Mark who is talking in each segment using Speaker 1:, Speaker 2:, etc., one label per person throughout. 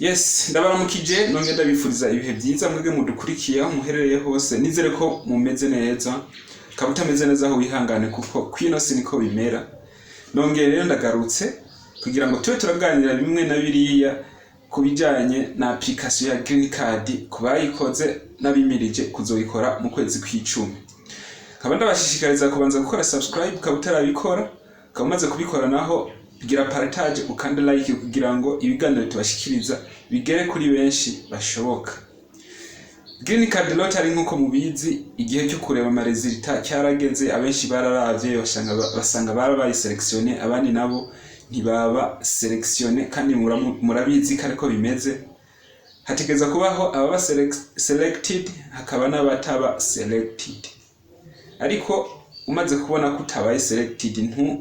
Speaker 1: Yes, ndabaramukije, nongeye ndabifuriza ibihe byiza mwebwe mudukurikiye aho muherereye hose. Nizere ko mumeze neza. Ukaba utameze neza aho, wihangane, kuko kwino si niko bimera. Nongeye rero ndagarutse kugira ngo tube turaganira bimwe na biriya ku bijyanye na application ya green card ku bayikoze n'abimirije kuzoyikora mu kwezi kw'icumi. Nkaba ndabashishikariza kubanza gukora subscribe ukaba utarabikora. Ukaba umaze kubikora naho, gira partage, ukande like, kugira ngo ibiganiro tubashikiriza bigere kuri benshi bashoboka. Green Card Lottery, nk'uko mubizi, igihe cyo kureba ama résultats cyarageze. Abenshi bararavye basanga barabaye sélectionné, abandi nabo ntibaba sélectionné. Kandi murabizi ko ariko bimeze, hategereza kubaho ababa selected, hakaba n'abataba selected. Ariko umaze kubona ko utabaye selected,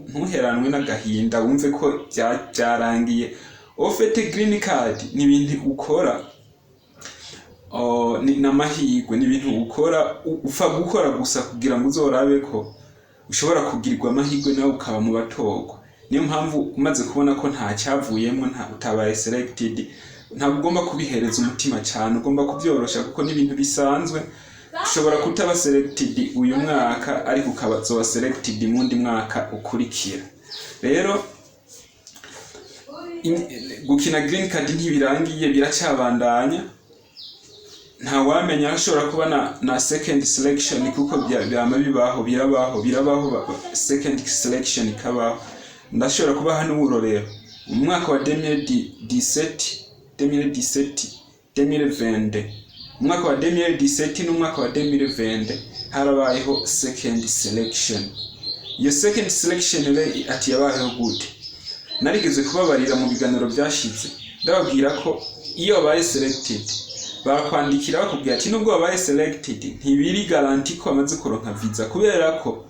Speaker 1: ntuheranwe n'agahinda, wumve ko byarangiye. Ufite green card ni ibintu ukora, ni n'amahirwe, ni ibintu ukora, upfa gukora gusa kugira ngo uzorabe ko ushobora kugirirwa amahirwe nawe ukaba mu batorwa. Niyo mpamvu umaze kubona ko nta cyavuyemo, nta utabaye selected, ntabwo ugomba kubihereza umutima cyane, ugomba kubyorosha kuko ni ibintu bisanzwe. Ushobora kutaba selected uyu mwaka, ariko ukaba uzoba selected mu wundi mwaka ukurikira. Rero gukina green card ntibirangiye, biracyabandanya. Ntawamenya, ashobora kuba na second selection, kuko byama bibaho, birabaho, birabaho, second selection ikabaho. Ndashobora kubaha n'uburorero: mu mwaka wa 2017, 2017, 2020, mu mwaka wa 2017 n'umwaka wa 2020 harabayeho second selection. Iyo second selection rero ati yabayeho gute? Narigeze kubabarira mu biganiro byashize, ndababwira ko iyo wabaye selected barakwandikira bakubwira ati nubwo wabaye selected, ntibiri garanti ko wamaze kuronka visa, kubera ko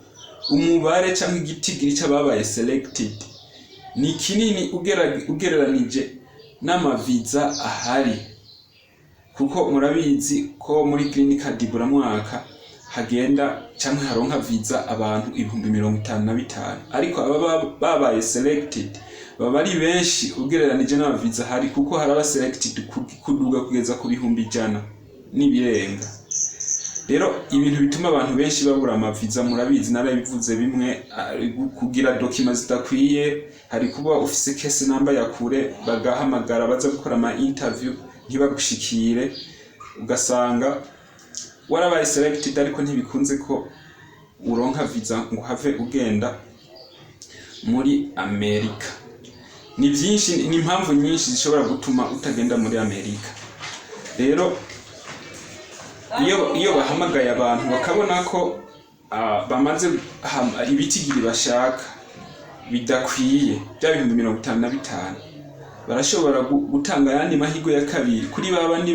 Speaker 1: umubare cyangwa igitigiri cy'ababaye selected ni kinini ugereranije n'amaviza ahari, kuko murabizi ko muri green card buri mwaka hagenda cyangwa haronka visa abantu 55,000, ariko aba babaye selected baba ari benshi ugereranije n'amaviza ahari, kuko hari aba selected kuduga kugeza ku 100,000 n'ibirenga. Rero ibintu bituma abantu benshi babura amaviza murabizi, narabivuze bimwe: kugira documents zidakwiye, hari kuba ufise case number ya kure, bagahamagara baza gukora ama interview ntibagushikire, ugasanga warabaye selected ariko ntibikunze ko uronka visa ngo uhave ugenda muri Amerika. Ni byinshi, ni impamvu nyinshi zishobora gutuma utagenda muri Amerika. Rero iyo bahamagaye abantu bakabona ko bamaze ibitigiri bashaka bidakwiye, bya 55,000, barashobora gutanga ayandi mahirwe ya kabiri kuri ba bandi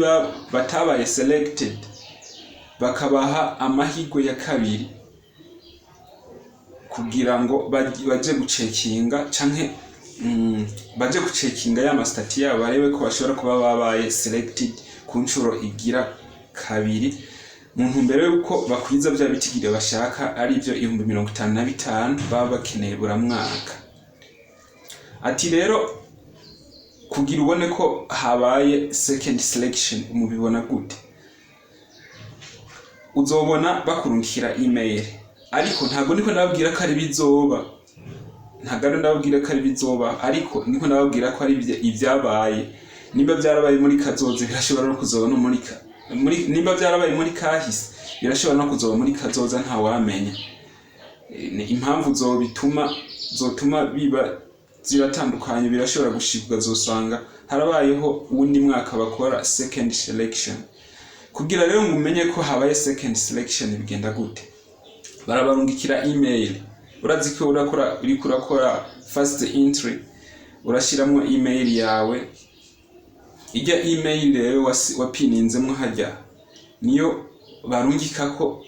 Speaker 1: batabaye selected, bakabaha amahirwe ya kabiri kugira ngo baje gucekinga canke baje gucekinga ya ma status yabo, barebe ko bashobora kuba babaye selected ku nshuro igira kabiri, mu ntumbero y'uko bakwiza bya bitigiri bashaka, ari byo 55,000 baba bakeneye buri mwaka. Ati rero kugira ubone ko habaye second selection, mubibona gute? Uzobona bakurungikira email, ariko ntabwo niko ndababwira ko ari bizoba, ntabwo ari ndababwira ko ari bizoba, ariko niko ndababwira ko ari ibyabaye. Nimba byarabaye muri kazoza, birashobora no kuzoba no muri ka muri nimba byarabaye muri kahise, birashobora no kuzoba muri kazoza, ntawamenya. Ni impamvu zobituma, zotuma biba ziratandukanye. Birashobora gushika ukazosanga harabayeho uwundi mwaka bakora second selection. Kugira rero ngo umenye ko habaye second selection bigenda gute? Barabarungikira email. Urazi ko urakora, uriko urakora first entry, urashiramwo email yawe. Ijya email rero wapininzemwo hajya niyo barungikako,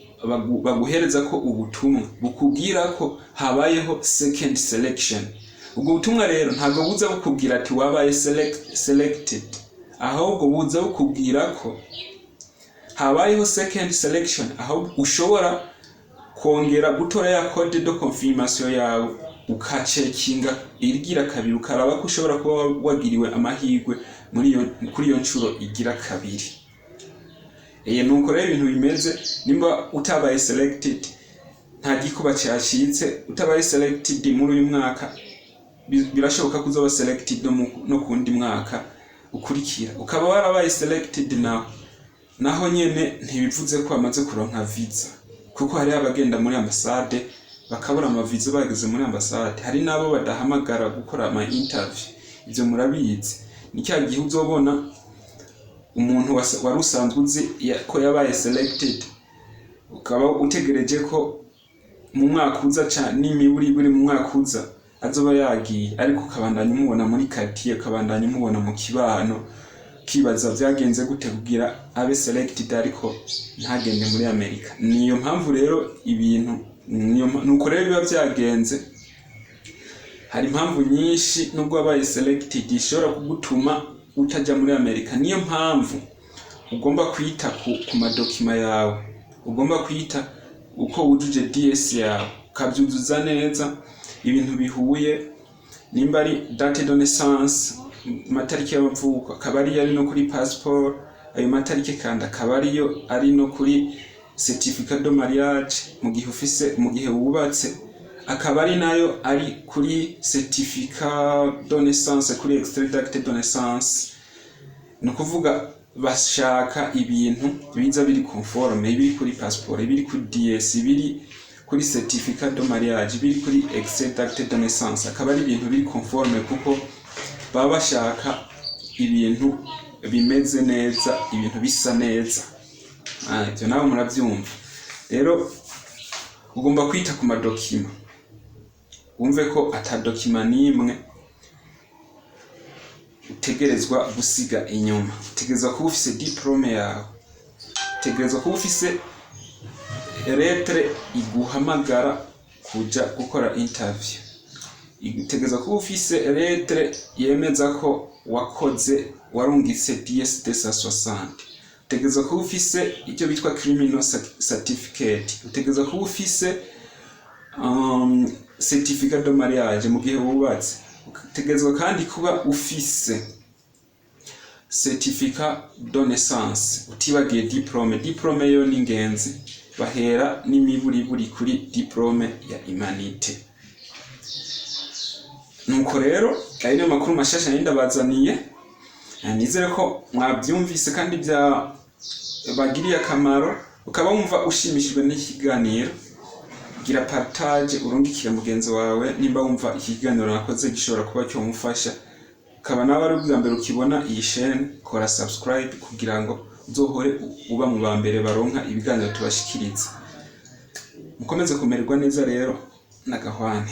Speaker 1: baguhereza ko ubutumwa bukubwira ko habayeho second selection. Ubwo butumwa rero ntabwo buza bukubwira ati wabaye selected, ahubwo buza bukubwira ko habayeho second selection, aho ushobora kongera gutora ya code de confirmation yawe, ukacekinga irigira kabiri, ukaraba ko ushobora kuba wagiriwe amahirwe muri iyo kuri iyo nshuro igira kabiri. Nuko rero ibintu bimeze. Nimba utabaye selected, nta gikuba cyacitse. Utabaye selected muri uyu mwaka, birashoboka ko uzoba selected no kundi mwaka ukurikira. Ukaba warabaye selected naho, naho nyene ntibivuze ko bamaze kuronka visa, kuko hari abagenda muri ambasade bakabura amaviza bageze muri ambasade. Hari n'abo badahamagara gukora ama interview, ivyo murabizi. Ni cya gihe uzobona umuntu wari usanzwe uzi ko yabaye selected, ukaba utegereje ko mu mwaka uza n'imiburiburi mu mwaka uza azoba yagiye, ariko ukabandanya umubona muri quartier, ukabandanya umubona mu kibano, ukibaza vyagenze gute kugira abe selected ariko ntagende muri Amerika. Niyo mpamvu rero ibintu nuko rero biba vyagenze. Hari impamvu nyinshi, nubwo wabaye selected, ishobora kugutuma utaja muri Amerika. Niyo mpamvu ugomba kwita ku ma documents yawe, ugomba kwita uko wujuje DS yawe, ukabyuzuza neza, ibintu bihuye. Nimba ari date de naissance, amatariki y'amavuko, akaba ariyo ari no kuri passport, ayo matariki kandi akaba ariyo ari no kuri certificat de mariage mu gihe ufise, mu gihe wubatse, akaba ari nayo ari kuri certificat de naissance, kuri extrait d'acte de naissance. Ni ukuvuga bashaka ibintu biza biri conforme: ibiri kuri passport, ibiri kuri DS, ibiri kuri certificat de mariage, ibiri kuri extrait d'acte de naissance, akaba ari ibintu biri conforme, kuko baba bashaka ibintu bimeze neza, ibintu bisa neza. Ibyo nawe murabyumva. Rero ugomba kwita ku ma documents, wumve ko ata document n'imwe utegerezwa gusiga inyuma. Utegerezwa kuba ufise diplôme yawe, utegerezwa kuba ufise lettre iguhamagara kuja gukora interview, utegerezwa kuba ufise lettre yemeza ko wakoze, warungitse DS 260, utegerezwa kuba ufise icyo bitwa criminal certificate, utegerezwa kuba ufise certificat de mariage mu gihe wubatse, utegerezwa kandi kuba ufise certificat de naissance, utibagiye diplôme. Diplôme yo ni ingenzi, bahera n'imiburiburi kuri diplôme ya humanité. Nuko rero ayo niyo makuru mashasha nari ndabazaniye. Nizere ko mwabyumvise kandi bya bagiriye akamaro. Ukaba wumva ushimishijwe n'ikiganiro, gira partage, urungikire mugenzi wawe nimba wumva ikiganiro nakoze gishobora kuba cyomufasha. Ukaba nawe ari ubwa mbere ukibona iyi chaîne, kora subscribe kugira ngo uzohore uba mu ba mbere baronka ibiganiro tubashikiriza. Mukomeze kumererwa neza rero, n'agahwane.